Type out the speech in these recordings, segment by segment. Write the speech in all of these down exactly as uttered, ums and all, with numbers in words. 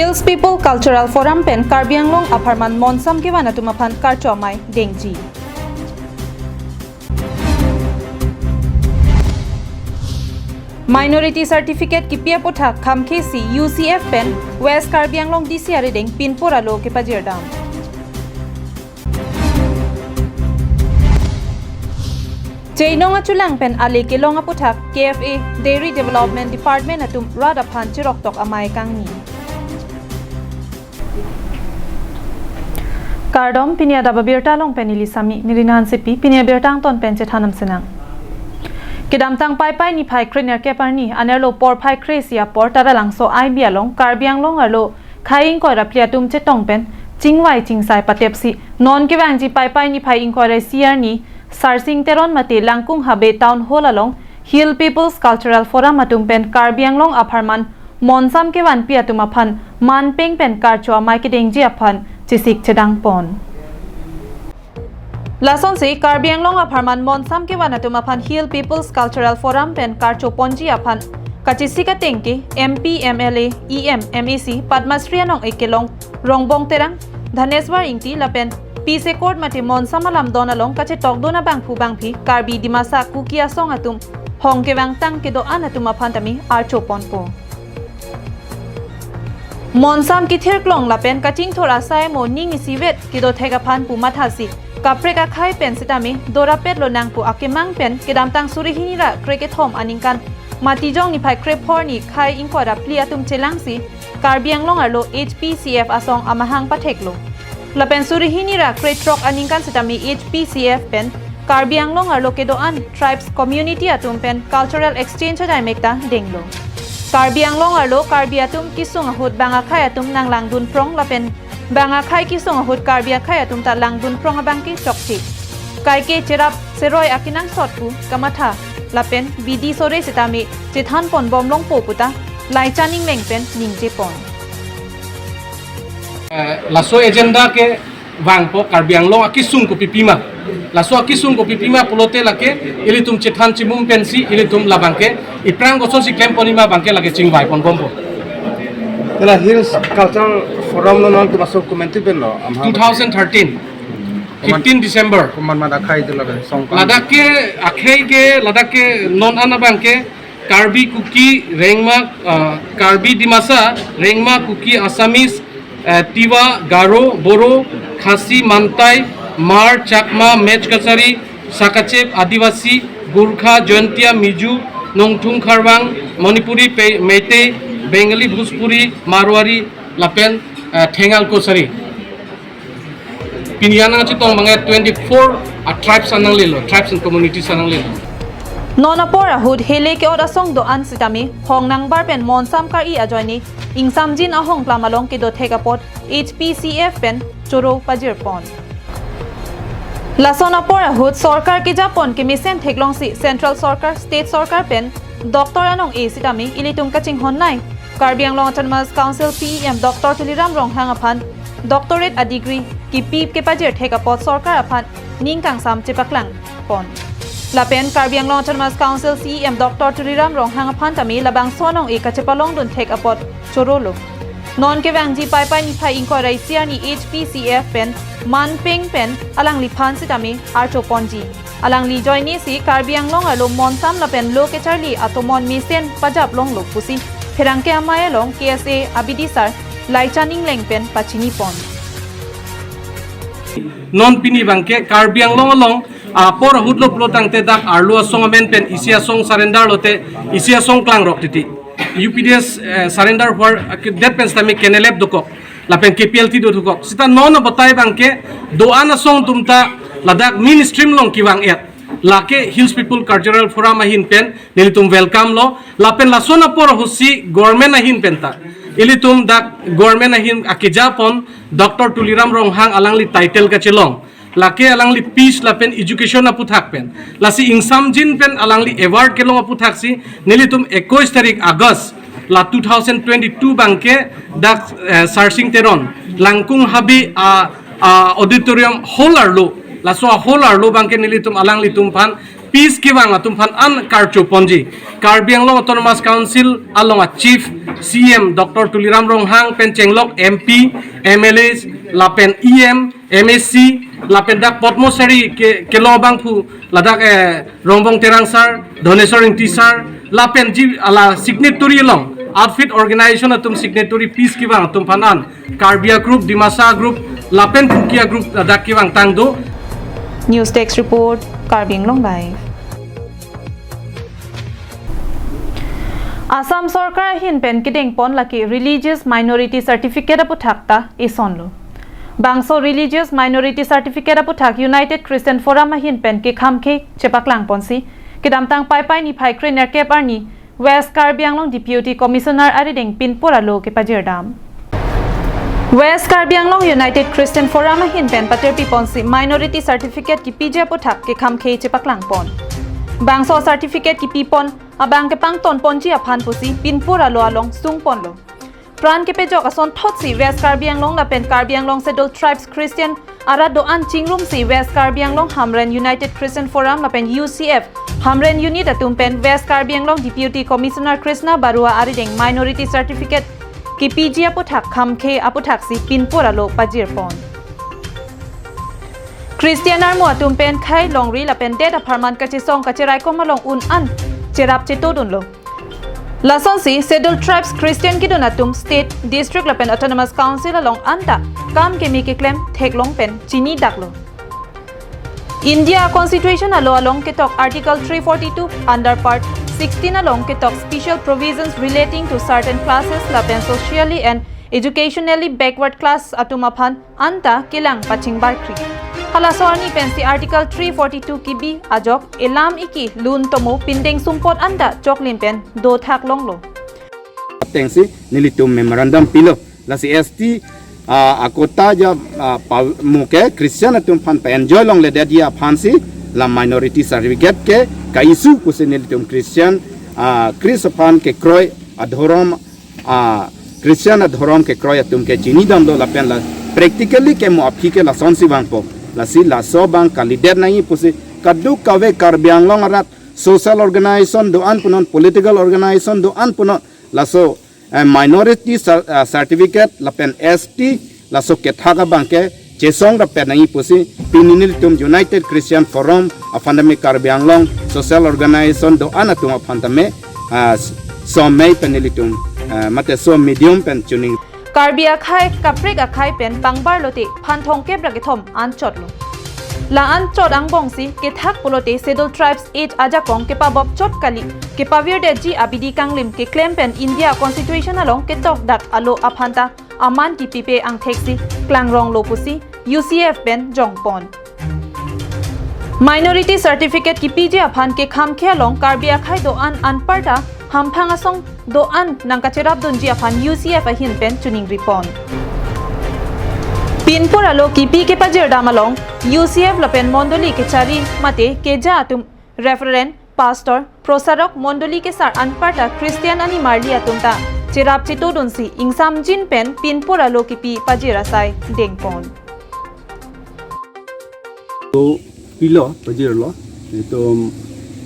Hills People Cultural Forum pen Karbi Anglong apharman monsam kevan atum aphan karcho amei dengji. Minority certificate kipi aputhak khamkhesi U C F pen West Karbi Anglong D C arideng pinpur alo kepajirdam. Cheinong achulang pen ale kelong aputhak K F A Dairy Development Department atum rat aphan chiroktok amei kangni. Kardom, pini adap abirta along pen neli Sami, neli Nansipi, pini abirta angton pen chethan nangsinang. Kedamtang Paipai niphai krenerkep arni, anerlo porphai kre-isi apor Taralangso I B along, Karbi Anglong arlo khei ingkoi ra phli atum chetong pen chingvai chingsai patepsi non kevangji Paipai niphai ingkoi ra isi arni Sarsing Teron mate Langkung Habe Town Hall along Hill People's Cultural Forum atum pen Karbi Anglong apharman monsam kevanpi atum aphan manpeng pen karcho amei kedengji aphan chesik chedang pon. Lasonsi Karbi Anglong apharman monsam kevan atum aphan Hill People's Cultural Forum pen karcho ponji aphan kachesik ateng ke M P, M L A, E M, M A C, Padma Shri anong-e kelong Rongbong Terang, Dhaneswar Ingti lapen Peace Accord mate monsam alamdon along kachetokdun abangphu bangphi Karbi Dimasa Kuki asong atum hong kevangtang kedo-an atum aphan tame archo ponpo. Monsam kethirklong lapen kachingthur asai mo ning isivet kedothek aphan pu mathasi kaprek akhei pen sitame dorapet lonang pu akemang pen kedamtang suri hini ra krekethom aningkan Matijong niphai krephor ni khei ingkoi ra phli atum chelangsi Karbi Anglong arlo H P C F asong amahang patheklo. Lapen suri hini ra krethrok aningkan sitame H P C F pen Karbi Anglong arlo kedo-an tribes community atum pen cultural exchange ajai mekta denglo. Karbi Anglong arlo Karbi atum kesung ahut bang akhei atum nanglangdun prong lapen bang akhei kesung ahut Karbi akhei atum ta langdun prong abangke chokche. Kaike cherap seroi akenangsot pu kamatha lapen bidi sore sitame chethan pon bomlongpo puta Laichan Engleng pen ningje pon. Eh, laso agenda kevangpo Karbi Anglong akesung kopipima. Laso akesung kopipima pulote lake ilitum chethan chimum pensi ilitum labangke iphrang kosonsi klem ponima abangke lake chingvai pon bompo. Hala Hills Cultural Forum lo non tu masuk komantu pen lo, amha? Two thousand thirteen, fifteen December. Komat mat akhei tu ladak song. Ladak ke akhei ke, ladak ke non an abangke Karbi, Kuki, Rengma, ah, Karbi, Dimasa, Rengma, Kuki, Assamese, eh, Tiwa, Garo, Boro, Khasi, Mantai, Hmar, Chakma, Mech Kachari, Sakachep, Adivasi, Gurkha, Jaintia, Miju, Nongthyung, Kharwang, Manipuri, Pe-, Meitei, Bengali, Bhojpuri, Marwari, lapen, eh, Thengal Kachari. Pini an nangchetong abangke twenty-four a tribes an nanglelo, tribes and communities an nanglelo. Non apor ahut hele ke-ot asong do-an sitame hong nangbar pen monsam kar-i ajoine ingsamjin ahong plam along kedothek apot H P C F pen choro pajir pon. Lason apor ahut sorkar kejapon kemesen theklongsi Central Sorkar, State Sorkar pen doctor anong-e sitame ilitum kachinghon nai Karbi Anglong Autonomous Council C E M Doctor Tuliram Ronghang aphan doctorate a degree kipi kepajir thek apot sorkar aphan ning kangsam chepaklang pon. Lapen Karbi Anglong Autonomous Council C E M Doctor Tuliram Ronghang aphan tame labangso anong-e kachepalongdun thek apot chorolo. Non kevangji Paipai niphai ingkoi ra isi arni H P C F pen manpeng pen alangliphan sitame archo ponji. Alangli ajoinesi Karbi Anglong arlo monsam lapen lo kecharli atomon mesen pajap longlo pusi pherangke amei along K S A abidisar Laichan Engleng pen pachini pon. Non pini abangke Karbi Anglong along apor ahut lo pulo tangte dak arlo asong amen pen isi asong surrender lote isi asong klangrok titi. U P D S, eh, surrender hwar, eh, det pen sitame kenelep dokok. Lapen K P L T do dokok. Sita non abatai abangke do-an asong atum ta ladak mainstream along kevang-et. Lake Hills People Cultural Forum ahin pen nelitum welcome lo. Lapen lason apor ahutsi government ahin pen ta ilitum dak government ahin akejapon Doctor Tuliram Ronghang alangli title kachelong. Lake alangli peace lapen education aputhak pen. Lasi ingsamjin pen alangli award kelong aputhaksi nelitum ekuis tarik August la two thousand twenty-two abangke dak, eh, Sarsing Teron Langkung Habe a, a auditorium hall arlo. Laso a hall arlo abangke nelitum alanglitum aphan peace kevang atum aphan an karcho ponji. Karbi Anglong Autonomous Council along a Chief C M Doctor Tuliram Ronghang pen chenglok M P, M L As, lapen E M, M A C, lapen dak Padma Shri ke, kelo abangphu, ladak, eh, Rongbong Terang sir, Dhaneswar Ingti sir, lapen ji ala signatory along, outfit organization atum signatory peace kevang atum aphan an, Karbi a group, Dimasa group, lapen Kuki a group, eh, dak kevang tang do. News Desk Report, Karbi Anglong Live. Assam Sorkar ahin pen kedeng pon lake Religious Minority Certificate aputhak ta isonlo. Bangso Religious Minority Certificate aputhak United Christian Forum ahin pen kekhamkhe chepaklang ponsi, kedamtang Paipai niphai krenerkep arni West Karbi Anglong Deputy Commissioner arideng pinpur alo kepajirdam. West Karbi Anglong United Christian Forum ahin pen patirpi ponsi minority certificate kepiji aputhak kekhamkhe chepaklang pon. Bangso certificate kepi pon abang kepangton ponji aphan pusi pinpur alo along sung ponlo. Pran kepejok asonthotsi West Karbi Anglong lapen Karbi Anglong Scheduled Tribes Christian arat do-an chingrumsi West Karbi Anglong Hamren United Christian Forum lapen U C F Hamren Unit atum pen West Karbi Anglong Deputy Commissioner Krishna Barua arideng minority certificate kepiji aputhak khamkhe aputhaksi pinpur alo pajir pon. Christian armu atum pen khei longri lapen det apharman kachesong kacheraikom along un an cherap chetodunlo. Lasonsi Scheduled Tribes Christian kedun atum State, District lapen Autonomous Council along anta kam keme keklem theklong pen chinidaklo. India Constitution alo along ketok Article three forty-two under Part sixteen along ketok special provisions relating to certain classes lapen socially and educationally backward class atum aphan anta kelang pachingbarkri. Halaso arni pensi Article three forty-two kebi ajok elam iki lun tomo pindeng sumpot anta choklin pen dothak longlo. Atengsi nelitum memorandum pilo. Lasi S T, ah, akota ja, ah, pa-, muke Christian atum aphan pa-enjoy longledetji aphansi la minority certificate ke ka-issue pusi nelitum Christian, ah, Christ aphan kekroi adhorom, ah, Christian adhorom kekroi atum ke chinidamlo lapen la practically ke mo aphi ke lasonsi vangpo. Lasi laso abang kalidet nangji pusi kadokave Karbi Anglong arat social organization do-an punon, political organization do-an punon, laso, eh, minority cer-, eh, certificate lapen S T laso kethak abang ke chesong rapet nangji pusi pini nelitum United Christian Forum aphan tame Karbi Anglong social organization do-an atum aphan tame, ah, s-, somei pen nelitum, ah, mate so medium pen chuning. Karbi akhei kaprek akhei pen pangbar lote phan thomkep ra kethom anchotlo. La anchot angbongsi kethak pulote Scheduled Tribes Act ajakong kepabop chot kali, kepavirdetji abidi kanglim keklem pen India Constitution along ketok dak alo aphanta aman kipipe angtheksi klangronglo pusi U C F pen jongpon. Minority certificate kepiji aphan kekhamkhe along Karbi akhei do-an anparta hamphang asong do-an nangkacherapdunji aphan U C F ahin pen chuningripon. Pinpur alo kepi kepajirdam along U C F lapen mondoli kechari mate keja atum Reverend, Pastor, Prosarok, Mondoli kesar anparta Christian animarli atum ta cherap chetodunsi ingsamjin pen pinpur alo kepi pajir asai dengpon. To pilo pajirlo, itum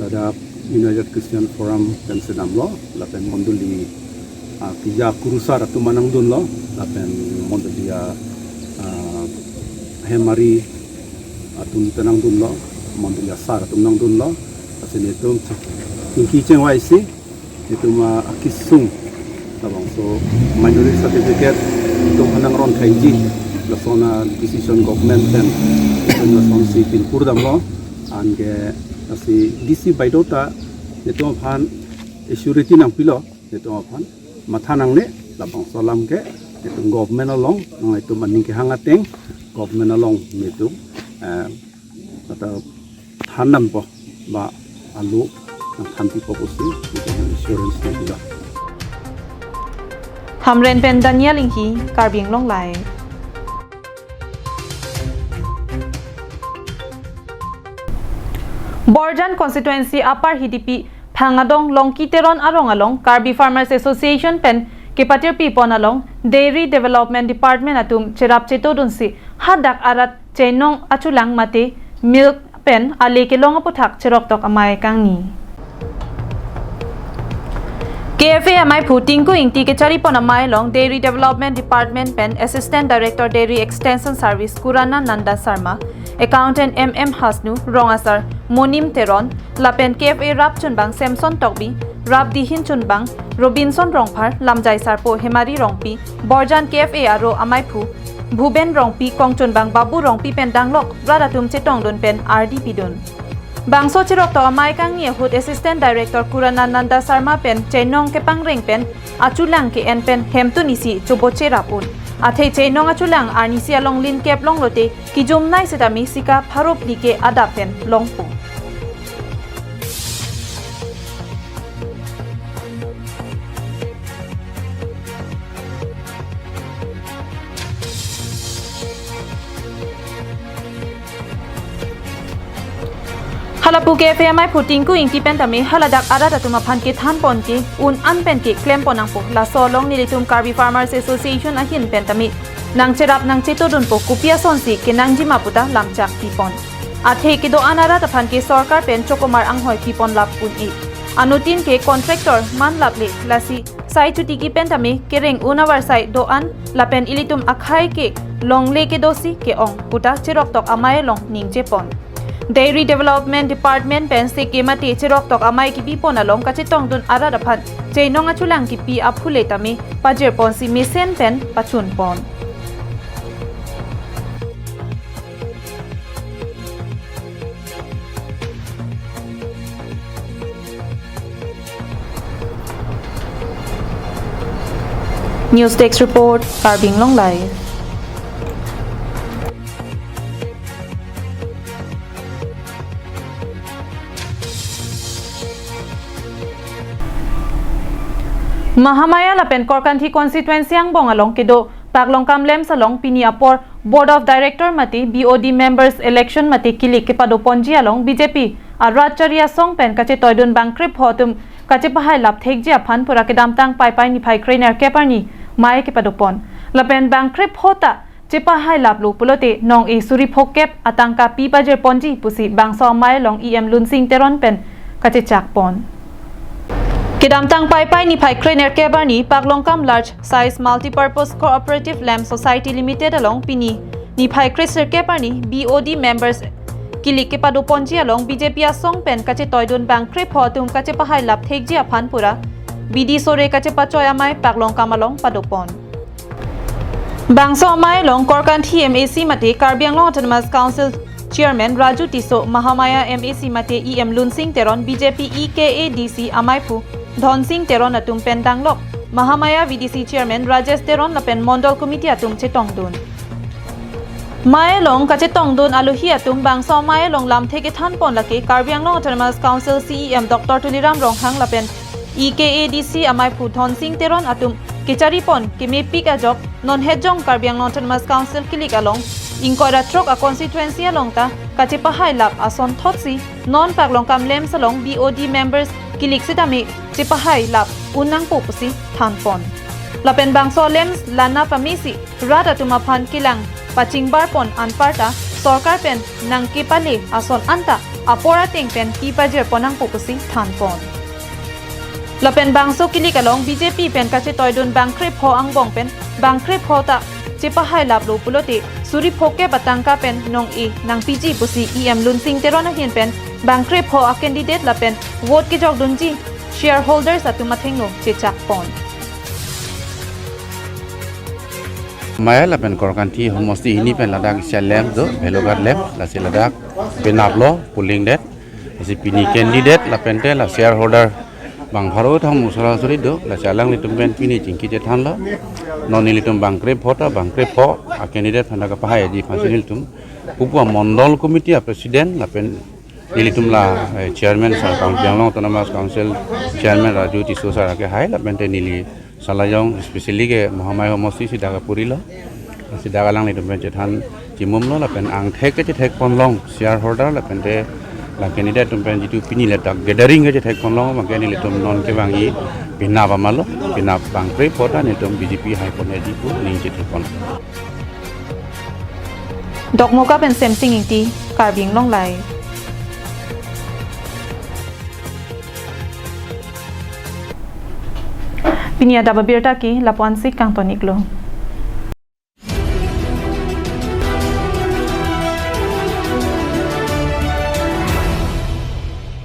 ladak United Christian Forum pen sedamlo, lapen mondoli, ah, keja kurusar atum nangdunlo, lapen mondoli a, ah, hemari atum ta nangdunlo, mondoli asar atum nangdunlo, lasi nelitum chingki chingvaisi, nelitum, ah, akesung labangso minority certificate nelitum aphan nangron thaiji, lason a decision government pen nelitum lasonsi pinpur damlo, anke lasi D C baideo ta nelitum aphan assurity nangpilo, nelitum aphan matha nangne, labangso alam ke nelitum government along nanglitum aning kehang ateng, government along nelitum, eh, kata thandampo ba alo nangthanpipo pusi nelitum assurance nangpilo. Hamren pen Daniel Inghi, Karbi Anglong Live. Borjan Constituency Upper Hidipi Phangadong Longki Teron arong along Karbi Farmers Association pen kepatirpi pon along Dairy Development Department atum cherap chetodunsi hadak arat chenong achulang mate milk pen ale kelong aputhak cheroktok amei kangni. K F A amaiphu Tinku Ingti kecharipon amei along Dairy Development Department pen Assistant Director Dairy Extension Service Kuranananda Sharma, Accountant M M Hasnu, Rong Asar Monim Teron, lapen K F A rap chunbang Samson Tokbi, rap dihin chunbang Robinson Rongphar, lamjai sarpo Hemari Rongpi, Borjan K F A aro amaiphu Bhuben Rongpi, kongchunbang Babu Rongpi pen danglok rat atum chetongdun pen ardi pidun. Bangso cheroktok amei kangni ahut Assistant Director Kuranananda Sharma pen chainong kepangreng pen achulang ke-en pen hemtun isi choboche rap un. Athe chainong achulang arnisi along lin kep longlote kijumnei setame sika pharo phli ke adap pen longpo. Halapu K F A amaiphu Tinku Ingti pen tame haladak arat atum aphan kethanpon ke un an pen ke klempon nangpo. Laso along nelitum Karbi Farmers Association ahin pen tame nangcherap nangchetodunpo, kopi asonsi kenangji ma puta lamchak pipon. Athe kedo-an arat aphan ke sorkar pen chokomar anghoi pipon lap un-e. Anuttin ke contractor man laple, lasi sai chotiki pen tame kereng un avarsai do-an lapen ilitum akhei ke longle kedosi ke-ong puta cheroktok amei along ningjepon. Dairy Development Department pen seke mate cheroktok amei kebipon along kachetongdun arat aphan chainong achulang kipi aphule tame pajirponsi mesen pen pachunpon. News Desk Report, Karbi Anglong Live. Mahamaya lapen Korkanthi constituency angbong along kedo Paklongkam LAMPS along pini apor Board of Director mate B O D members election mate kilik kepadoponji along B J P arat chari asong pen kachetoidun bangkrepho atum kachepahai lap thekji aphan pura kedamtang Paipai niphai krenerkep arni mei kepadopon. Lapen bangkrepho ta chepahai laplo pulote nong-e suri phokep atangka pi pajirponji pusi bangso amei along E M Lunsing Teron pen kachechakpon. Kedamtang Paipai niphai krenerkep arni Paklongkam Large Size Multipurpose Cooperative LAMPS Society Limited along pini niphai kresirkep arni B O D members kilik kepadoponji along B J P asong pen kachetoidun bangkrepho atum kachepahai lap thekji aphan pura bidi sore kachepachoi amei Paklongkam along padopon. Bangso amei along Korkanthi M A C mate Karbi Anglong Autonomous Council Chairman Raju Tisso, Mahamaya M A C mate E M Lunsing Teron, B J P E K A D C amaiphu Dhonsing Teron atum pen danglok Mahamaya V D C Chairman Rajesh Teron lapen Mondol Committee atum chetongdun. Mei along kachetongdun alohi atum bangso amei along lamthe kethanpon lake Karbi Anglong Autonomous Council C E M Doctor Tuliram Ronghang lapen E K A D C amaiphu Dhonsing Teron atum kecharipon kemepik ajok non hetjong Karbi Anglong Autonomous Council kilik along ingkoi ra throk a constituency along ta kachepahai lap asonthotsi non Paklongkam LAMPS along B O D members kilik sitame chepahai lap un nangpo pusi thanpon. Lapen bangso LAMPS lana pamesi rat atum aphan kelang pachingbarpon anparta sorkar pen nangkepale ason anta apor ateng pen pi pajirpon nangpo pusi thanpon. Lapen bangso kilik along B J P pen kachetoidun bangkrepho angbong pen bangkrepho ta chepahai laplo pulote suri phokep atangka pen nong-e nangpiji pusi E M Lunsing Teron ahin pen bangkrepho a candidate lapen vote kejokdunji shareholders atum athengno chechakpon. Maya lapen Korkanthi homosti hini pen ladak isi a-LAMPS do, Bhelughat LAMPS, lasi ladak penaplo polling det, lasi pini candidate lapen te la shareholder bang pharo thang musara suri do, lasi alanglitum pen pini chingki chethanlo, non nelitum bangkrepho ta, bangkrepho a candidate aphan kapahai aji aphansi nelitum pupu a Mondol Committee a President lapen nelitum la, eh, Chairman sir, Karbi Anglong Autonomous Council Chairman Raju Tisso sir ke hai lapen te neli salajong, especially ke Mahamaya homosti si dak apurilo. Si dak alanglitum pen chethan chimumlo lapen angthek kechethekponlong shareholder lapen te la candidate atum pen jitu pini ladak gathering kechethekponlong, maka nelitum non kevangji penap amalo, penap bangkrepho ta nelitum B J P haipon aji pu ning chethekpon. Dokmoka pen Semsing Ingti, Karbi Anglong Live. Pini adap abirta ke lapu-ansi kangton-iklo.